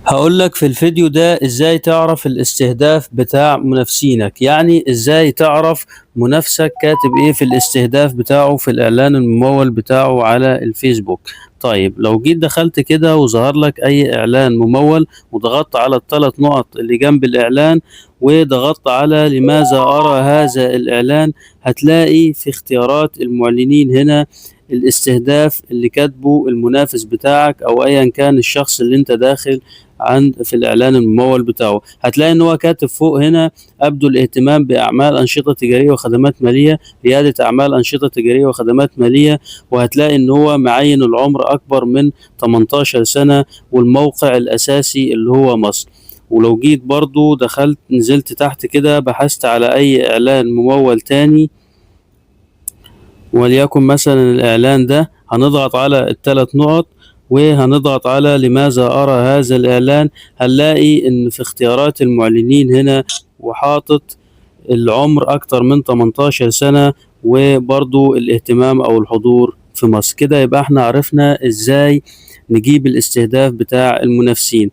هقول لك في الفيديو ده ازاي تعرف الاستهداف بتاع منافسينك، يعني ازاي تعرف منافسك كاتب ايه في الاستهداف بتاعه في الاعلان الممول بتاعه على الفيسبوك. طيب لو جيت دخلت كده وظهر لك اي اعلان ممول وضغطت على الثلاث نقط اللي جنب الاعلان وضغطت على لماذا ارى هذا الاعلان، هتلاقي في اختيارات المعلنين هنا الاستهداف اللي كاتبه المنافس بتاعك او ايا كان الشخص اللي انت داخل عند في الاعلان الممول بتاعه. هتلاقي ان هو كاتب فوق هنا ابدو الاهتمام باعمال انشطه تجاريه وخدمات ماليه، رياده اعمال انشطه تجاريه وخدمات ماليه، وهتلاقي ان هو معين العمر اكبر من 18 سنه والموقع الاساسي اللي هو مصر. ولو جيت برضو دخلت نزلت تحت كده بحثت على اي اعلان ممول تاني، وليكن مثلا الاعلان ده، هنضغط على الثلاث نقط وهنضغط على لماذا أرى هذا الإعلان، هنلاقي إن في اختيارات المعلنين هنا وحاطط العمر أكتر من 18 سنة وبرضو الاهتمام أو الحضور في مصر. كده يبقى احنا عرفنا إزاي نجيب الاستهداف بتاع المنافسين.